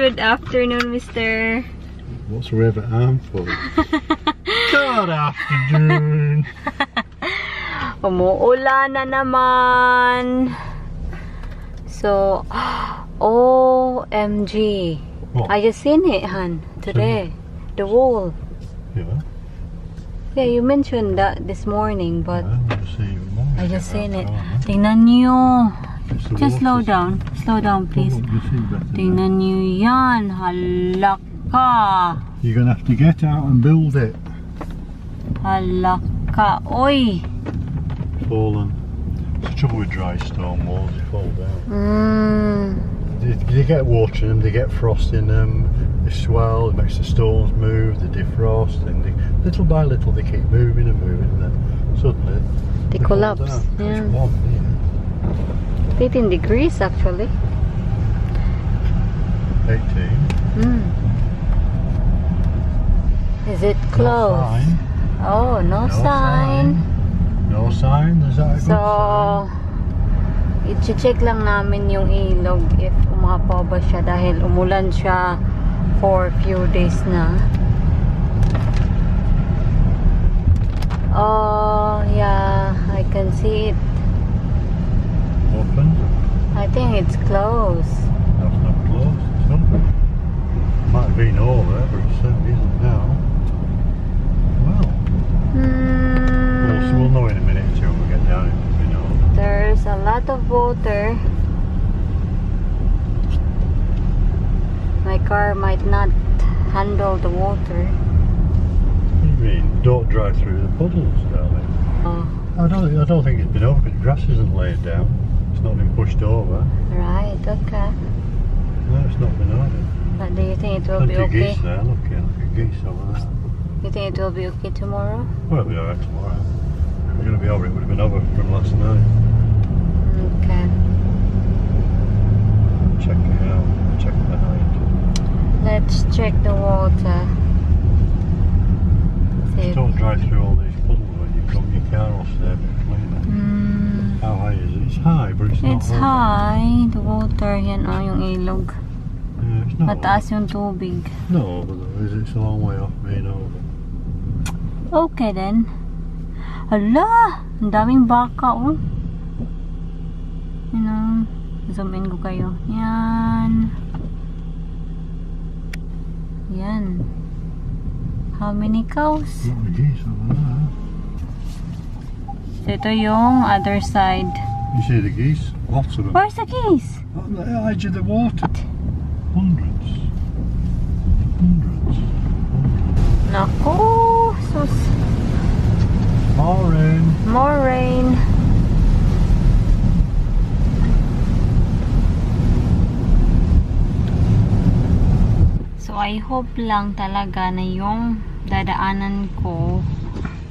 Good afternoon, mister. What's the rabbit arm for? Good afternoon. Umuulan na naman. So, OMG. What? I just seen it, Han, today. The wall. Yeah. Yeah, you mentioned that this morning, but I just seen it. Huh? Tingnan nyo. Just slow water. down. Slow down, please. Tingnan nyo yan. Halaka. You're going to have to get out and build it. Halaka. Oy. Fallen. It's the trouble with dry stone walls, they fall down. They get water in them, they get frost in them, they swell, it makes the stones move, they defrost, and little by little they keep moving and moving, and then suddenly They collapse. Yeah. Yeah. 18 degrees actually. 18. Is it closed? No sign. Oh, no sign. No sign? Is that a good So, i-check lang namin yung ilog if umapaw ba siya dahil umulan siya for few days na. Oh, yeah, I can see it. Open? I think it's closed. That's not closed. It's open. Might have been over, but it certainly isn't now. Well, we'll know in a minute or two when we get down it, we know. There's a lot of water. My car might not handle the water. What do you mean? Don't drive through the puddles, darling. Oh, I don't think it's been over, but the grass isn't laid down. It's not been pushed over. right, okay. No, it's not been over. But do you think it will be Plenty of okay? geese there, look at geese over there. You think it will be okay tomorrow? Well, it'll be alright tomorrow. If we're going to be over, it would have been over from last night. Okay. Check it out, check the height. Let's check the water. See. Just don't drive through all these puddles when you come, your car will stay a bit cleaner. How high is it? It's high, but it's not It's over. high. The water, yan o, yung ilog. Yeah, it's not Mataas yung tubig. over. Not over though, is it? It's a long way off being over. Okay then. Hala! Ang daming baka oh. Yan o. Zoom in ko kayo. Yan. Yan. How many cows? A lot of geese over there. Ito yung other side. You see the geese? Lots of them. Where's the geese? On the edge of the water. Hundreds. Hundreds. Naku! Sus. More rain. More rain. So I hope lang talaga na yung dadaanan ko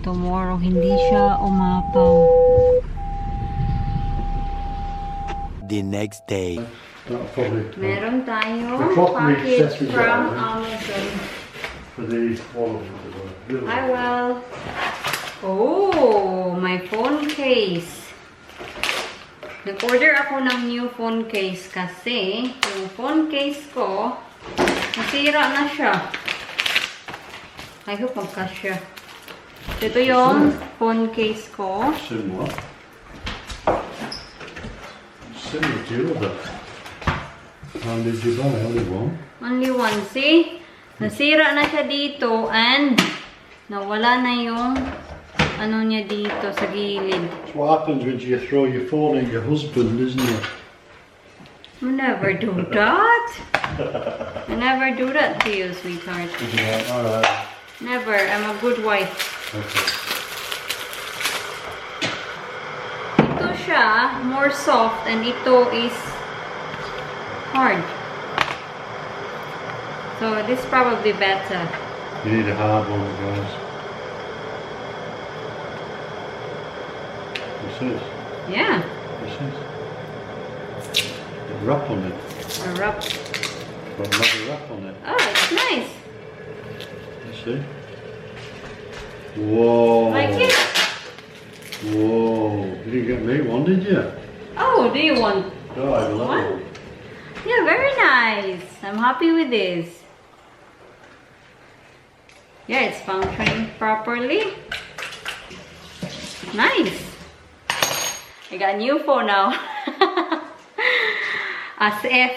tomorrow hindi siya umapaw. The next day. Meron tayong The properly package accessories from are- Amazon. For the all of them. I will. Oh, my phone case. Nag-order ako ng new phone case kasi yung phone case ko nasira na siya. I hope magkasya. Ito yung phone case ko. Similar. Similar to your other. How did you buy? Only one? Only one. See? Nasira na siya dito and nawala na yung ano niya dito sa gilid. That's what happens when you throw your phone at your husband, isn't it? I never do that. I never do that to you, sweetheart. Yeah, alright. Never. I'm a good wife. Okay. Ito siya, more soft, and ito is hard. So, this is probably better. You need a hard one, guys. This is. Yeah. This is. The wrap on it. A wrap. Got another wrap on it. Oh, it's nice. You see? Whoa. Like it? Whoa. You didn't get me one, did you? Oh, do you want Oh, I love one? it. Yeah, very nice. I'm happy with this. Yeah, it's functioning properly. Nice. I got a new phone now. As if.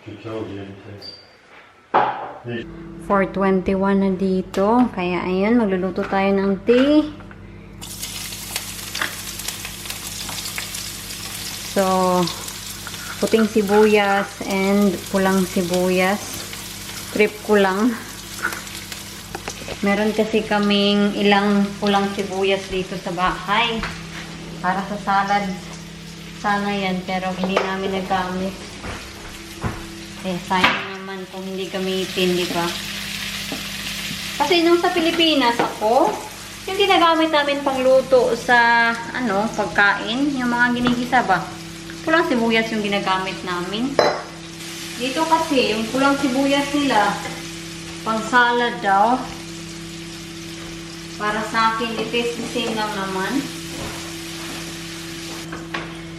She told you anything. 4:21 na dito. Kaya ayun, magluluto tayo ng tea. So, puting sibuyas and pulang sibuyas. Trip ko lang. Meron kasi kaming ilang pulang sibuyas dito sa bahay. Para sa salad. Sana yan, pero hindi namin nagamit. Eh, sayang naman kung hindi gamitin, di ba? Kasi nung sa Pilipinas ako, yung ginagamit namin pangluto sa, pagkain, yung mga ginigisa ba? Pulang sibuyas yung ginagamit namin. Dito kasi, yung pulang sibuyas nila, pang salad daw. Para sa akin, it is the same lang naman.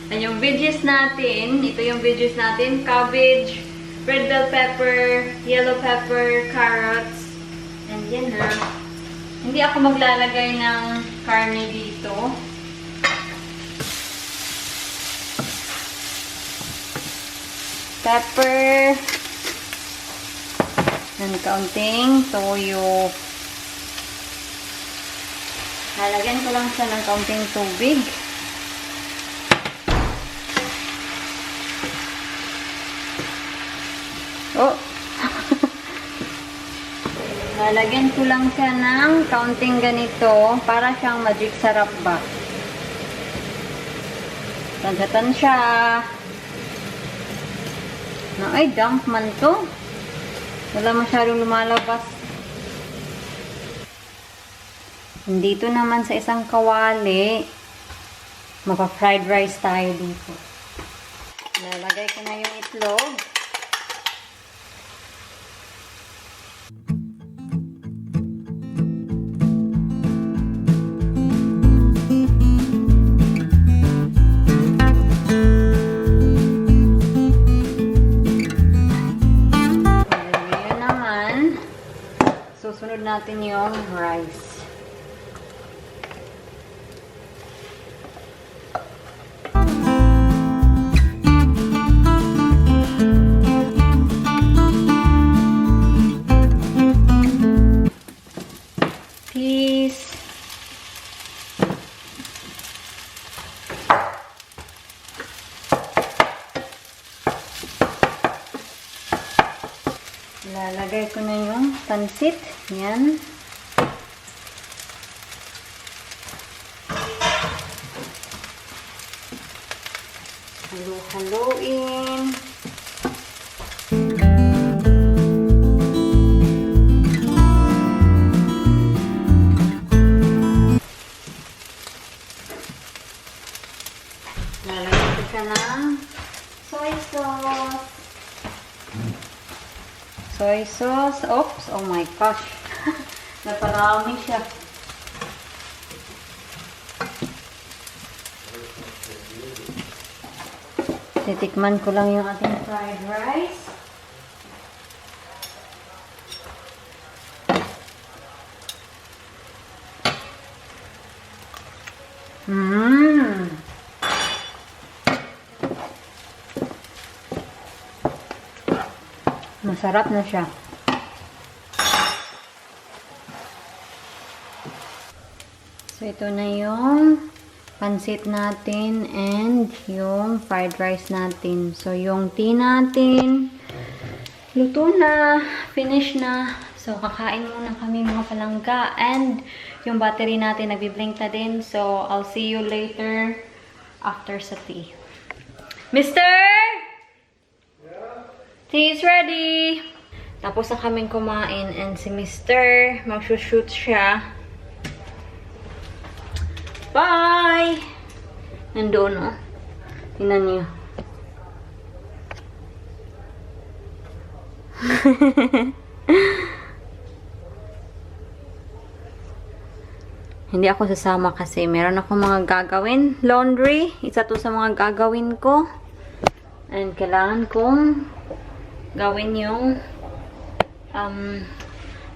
And yung veggies natin, ito yung veggies natin, cabbage, red bell pepper, yellow pepper, carrots, and yan na. Hindi ako maglalagay ng karne dito. Pepper, and kaunting toyo. Lalagyan ko lang siya ng kaunting tubig. Oh! Lalagyan ko lang siya ng kaunting ganito para siyang magic sarap ba. Tansatan siya. Ay, damp man to. Wala masyadong lumalabas. Dito naman sa isang kawali, mapa-fried rice tayo dito. Lalagay ko na yung itlog. Ngayon naman, susunod natin yung rice. Lalagay ko na yung pansit. Yan. Halo-haloin. Lalagay ko siya ng soy sauce. Soy sauce. Oops! Oh my gosh! Naparami siya. Titikman ko lang yung ating fried rice. Masarap na siya. So, ito na yung pansit natin and yung fried rice natin. So, yung tea natin, luto na, finish na. So, kakain muna kami mga palangga. And yung battery natin, nagbiblink na din. So, I'll see you later after sa tea. Mister! Tea is ready! Tapos na kaming kumain and si Mr. mag-shoot siya. Bye! Nandoon, oh. Tingnan niyo. Hindi ako sasama kasi meron ako mga gagawin. Laundry. Isa to sa mga gagawin ko. And kailangan kong gawin yung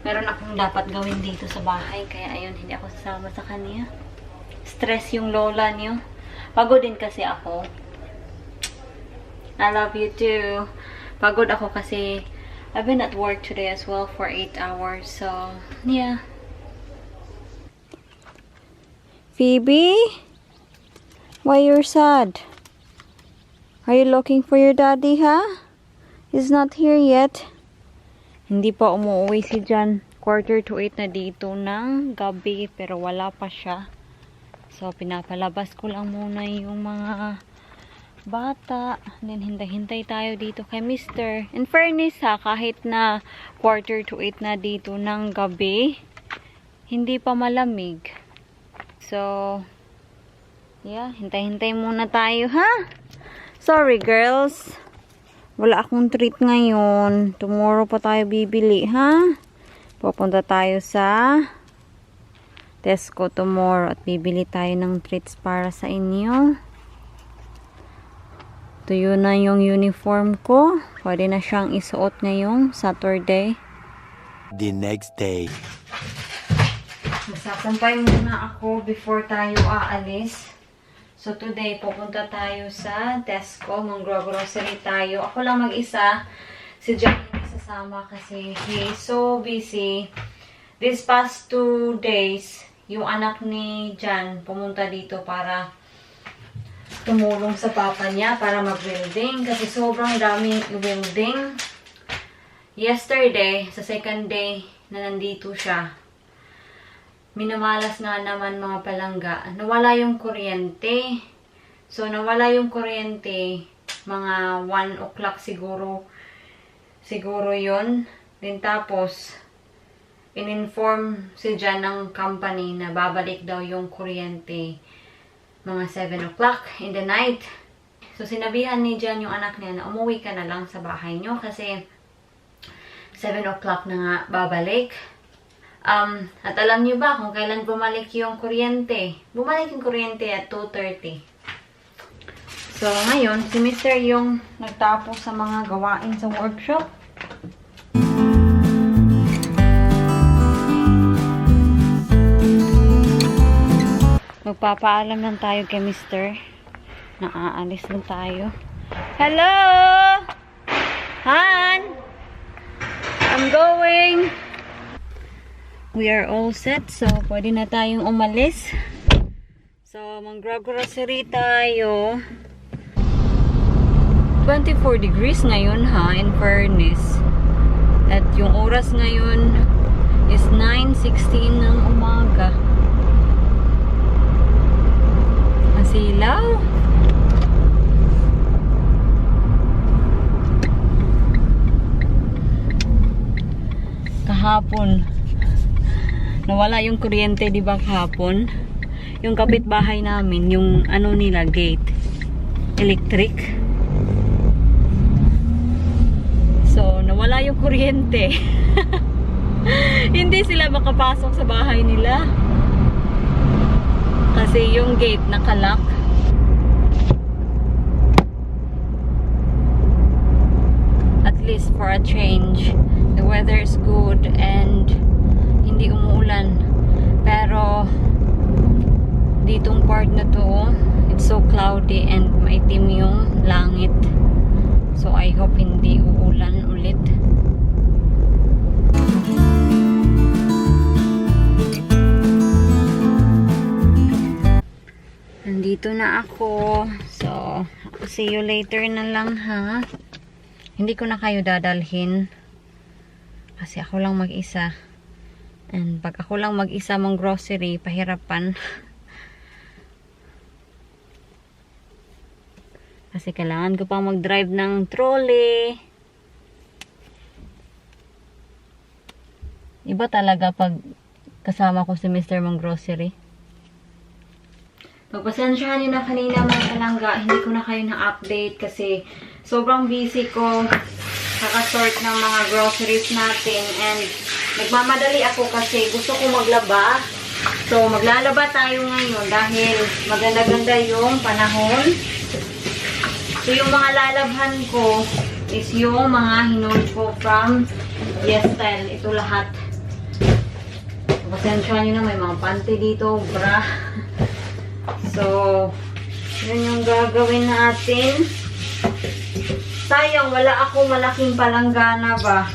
meron akong dapat gawin dito sa bahay. Kaya ayun, hindi ako sasama sa kanya. Stress yung lola niyo. Pagod din kasi ako. I love you too. Pagod ako kasi I've been at work today as well for 8 hours. So, yeah. Phoebe? Why you're sad? Are you looking for your daddy, huh? He's not here yet. Hindi pa umuwi si Jan. 7:45 na dito ng gabi, pero wala pa siya. So, pinapalabas ko lang muna yung mga bata. Then, hintay-hintay tayo dito kay Mr. In fairness ha, kahit na 7:45 na dito ng gabi, hindi pa malamig. So, yeah, hintay-hintay muna tayo ha. Sorry girls. Wala akong treat ngayon. Tomorrow pa tayo bibili ha. Pupunta tayo sa Tesco tomorrow at bibili tayo ng treats para sa inyo. Tuyo na yung uniform ko. Pwede na siyang isuot ngayong Saturday. The next day. Magsasampay muna ako before tayo aalis. So today, pupunta tayo sa Tesco. Mag-grocery tayo. Ako lang mag-isa. Si John hindi sasama kasi he is so busy. These past 2 days, yung anak ni John pumunta dito para tumulong sa papa niya para mag-welding kasi sobrang daming welding. Yesterday, sa second day na nandito siya, minamalas nga naman mga palangga. Nawala yung kuryente. So, nawala yung kuryente mga 1 o'clock siguro. Siguro yun. Then tapos, in-inform si Jan ng company na babalik daw yung kuryente mga 7 o'clock in the night. So, sinabihan ni Jan yung anak niya na umuwi ka na lang sa bahay nyo kasi 7 o'clock na nga babalik. At alam nyo ba kung kailan bumalik yung kuryente? Bumalik yung kuryente at 2:30. So, ngayon, si Mr. yung nagtapos sa mga gawain sa workshop. Magpapaalam lang tayo kay Mr. Naaalis lang tayo. Hello! Han! I'm going! We are all set. So, pwede na tayong umalis. So, mag-grocery tayo. 24 degrees ngayon ha, in fairness. At yung oras ngayon is 9:16 ng umaga. Silaw. Kahapon nawala yung kuryente, di ba kahapon? Yung kapitbahay namin, yung ano nila, gate electric. So, nawala yung kuryente. Hindi sila makapasok sa bahay nila. Kasi yung gate nakalock. At least for a change. The weather is good and hindi umuulan. Pero ditong part na to, it's so cloudy and maitim yung langit. So I hope hindi uulan ulit. Nandito na ako. So, see you later na lang ha. Hindi ko na kayo dadalhin. Kasi ako lang mag-isa. And pag ako lang mag-isa mong grocery, pahirapan. Kasi kailangan ko pang mag-drive ng trolley. Iba talaga pag kasama ko si Mr. mong grocery. Pagpasensyahan nyo na kanina mga palangga, hindi ko na kayo na-update kasi sobrang busy ko kakasort ng mga groceries natin and nagmamadali ako kasi gusto ko maglaba. So, maglalaba tayo ngayon dahil maganda-ganda yung panahon. So, yung mga lalabhan ko is yung mga hinold ko from Yestel. Ito lahat. Pasensya nyo na, may mga panty dito, bra. So, yun yung gagawin natin. Sayang, wala ako malaking palanggana ba.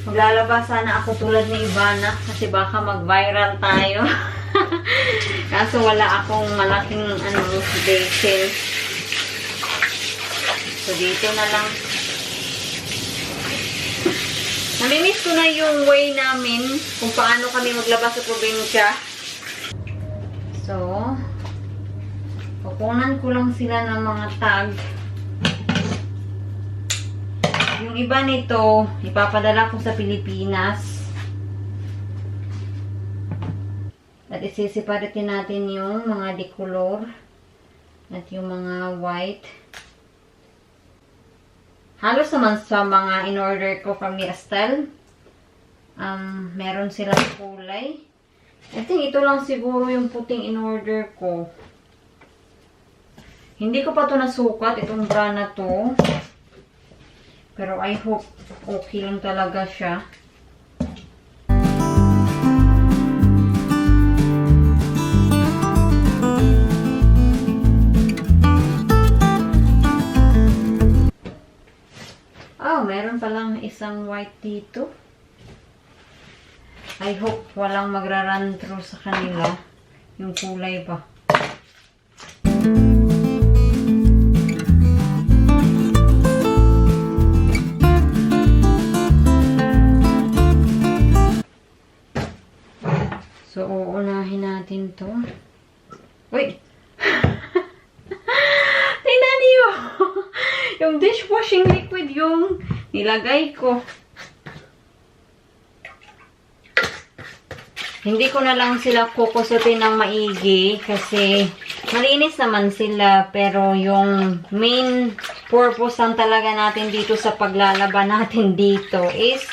Maglalaba sana ako tulad ni Ivana kasi baka mag-viral tayo. Kaso wala akong malaking basin. So, dito na lang. Namimiss ko na yung way namin kung paano kami maglaba sa probinsya. So, kukunan ko lang sila ng mga tag. Yung iba nito, ipapadala ko sa Pilipinas. At isisiparatin natin yung mga decolor at yung mga white. Halos naman sa mga in-order ko from Yestel, meron silang kulay. I think ito lang siguro yung puting in-order ko. Hindi ko pa ito nasukat, itong bra na to. Pero I hope okay lang talaga siya. Oh, meron palang isang white dito. I hope walang magra-run through sa kanila. Yung kulay pa. So, uunahin natin to. Uy! Tingnan niyo! Yung dishwashing liquid yung nilagay ko. Hindi ko na lang sila kukusutin ng maigi kasi malinis naman sila, pero yung main purpose lang talaga natin dito sa paglalaba natin dito is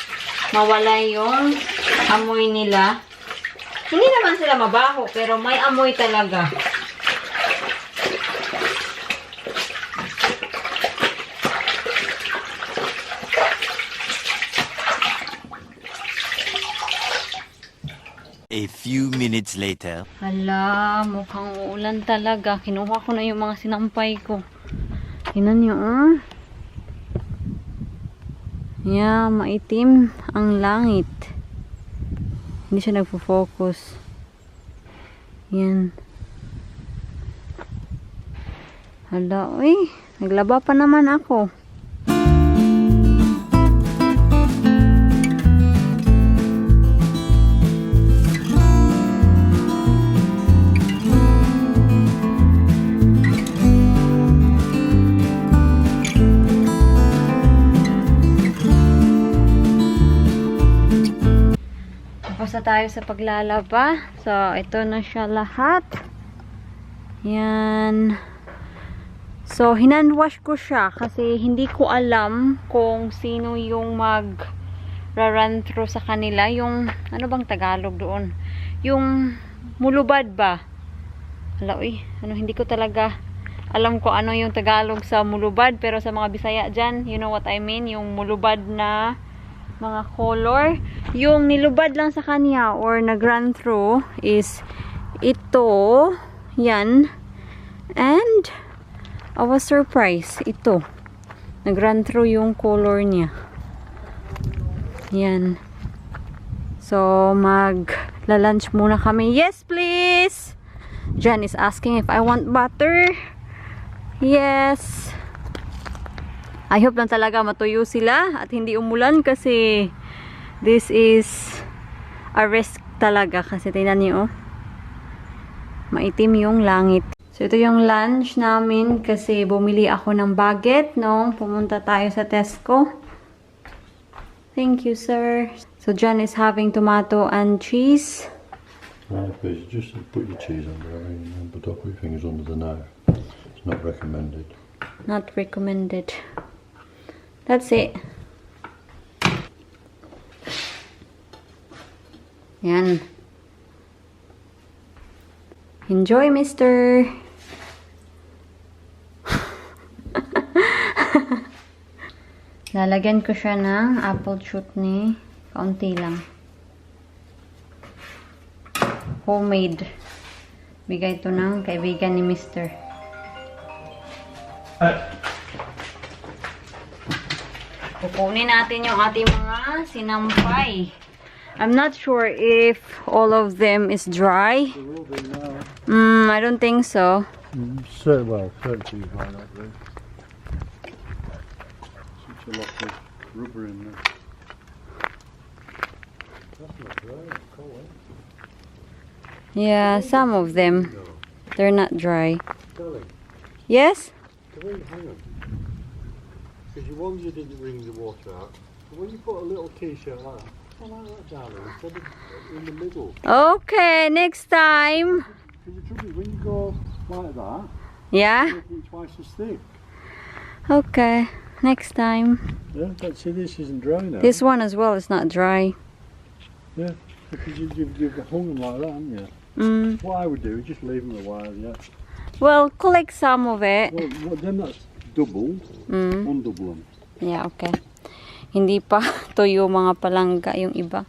mawala yung amoy nila. Hindi naman sila mabaho, pero may amoy talaga. A few minutes later. Hala, mukhang uulan talaga. Kinuha ko na yung mga sinampay ko. Tingnan nyo, Yeah, maitim ang langit. Hindi siya nagpo-focus. Yan. Hala, uy. Naglaba pa naman ako. Tapos na tayo sa paglalaba. So, ito na siya lahat. Yan. So, hinandwash ko siya kasi hindi ko alam kung sino yung mag-run through sa kanila. Yung, ano bang Tagalog doon? Yung mulubad ba? Hala, uy. Hindi ko talaga alam ko ano yung Tagalog sa mulubad. Pero sa mga Bisaya dyan, you know what I mean? Yung mulubad na mga color. Yung nilubad lang sa kanya or nag-run through is ito. Yan. And I was surprised. Ito. Nag-run through yung color niya. Yan. So, mag-lunch muna kami. Yes, please! Jan is asking if I want butter. Yes. I hope lang talaga matuyo sila at hindi umulan kasi this is a risk talaga kasi tingnan niyo, maitim yung langit. So ito yung lunch namin kasi bumili ako ng baguette nung pumunta tayo sa Tesco. Thank you, sir. So John is having tomato and cheese. Please just put your cheese under there but don't put your fingers under the knife. It's not recommended. Not recommended. That's it. Yan. Enjoy, mister. Lalagyan ko siya ng apple shoot ni kaunti lang. Homemade. Bigay ito ng kaibigan ni Mr. Kukunin natin yung ating mga sinampay. I'm not sure if all of them is dry. There will be now. I don't think so. Well, certainly might not be. Such a lot of rubber in there. That's not dry, it's cold. Yeah, some of them. They're not dry. Darling, Yes? the way you hang them. Because your ones you didn't wring the water out. But when you put a little t-shirt like that, I like that, darling, instead of in the middle. Okay, next time. Because the trouble is, when you go like that, Yeah? it's twice as thick. Okay, next time. Yeah, but see, this isn't dry now. This one as well is not dry. Yeah, because you've hung them like that, haven't you? What I would do is just leave them a while, yeah. Well, collect some of it. Well, then that's double, undouble them. Yeah, okay. Hindi pa tuyo mga palangga yung iba.